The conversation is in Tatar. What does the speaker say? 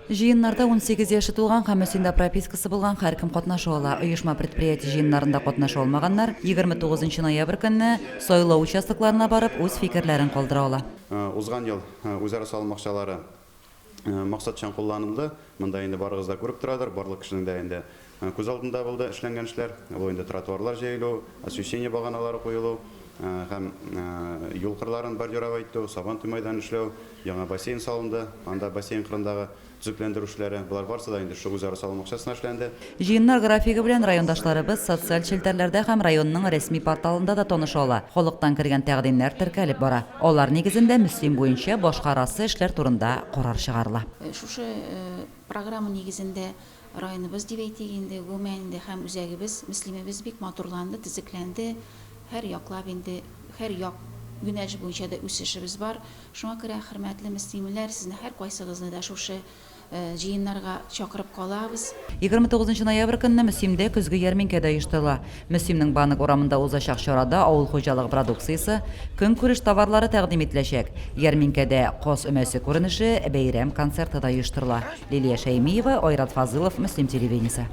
Җыеннарда 18 яше тулган һәм Мөслимдә пропискасы булган һәркем катнаша ала. Оешма-предприятие җыеннарында катнаша алмаганнар 29 нчы ноябрь көнне сайлау участокларына барып үз фикерләрен калдыра ала. Узган ел үзара салым акчалары максатчан кулланылды. Монда инде барыгыз да күреп торадыр, барлык кешенең дә инде күз алдында булды эшләнгән эшләр. Бу инде тротуарлар җәелү, освещение баганалары куелу һәм юл кырларын бордюровать итү, Сабантуй мәйданын эшләү, яңа бассейн салынды, анда бассейн кырындагы төзекләндерү эшләре, болар барысы да инде шушы үзара салым акчасына эшләнде. Җыеннар графигы белән райондашларыбыз социаль челтәрләрдә һәм районның рәсми порталында да таныша ала. Халыктан кергән тәкъдимнәр теркәлеп бара. Алар нигезендә Мөслим буенча башкарасы эшләр турында карар чыгарыла. Шушы программа нигезендә районыбыз дип әйтик инде, гомумән инде һәм үзәгебез, Мөслимебез бик матурланды, төзекләнде. Һәр яклап инде, һәр як юнәлеш буенча да үсешебез бар. Шуңа күрә, хөрмәтле мөслимлеләр, сезне һәркайсыгызны да шушы җыеннарга чакырып калабыз. 29 ноябрь көнне Мөслимдә көзге ярминкә дә оештырыла. Мөслимнең Банк урамында узачак чарада авыл хуҗалыгы продукциясе, көнкүреш товарлары тәкъдим ителәчәк. Ярминкәдә Каз өмәсе күренеше, бәйрәм концерты да оештырыла. Лилия Шәймиева, Айрат Фазылов, Мөслим телевидениесе.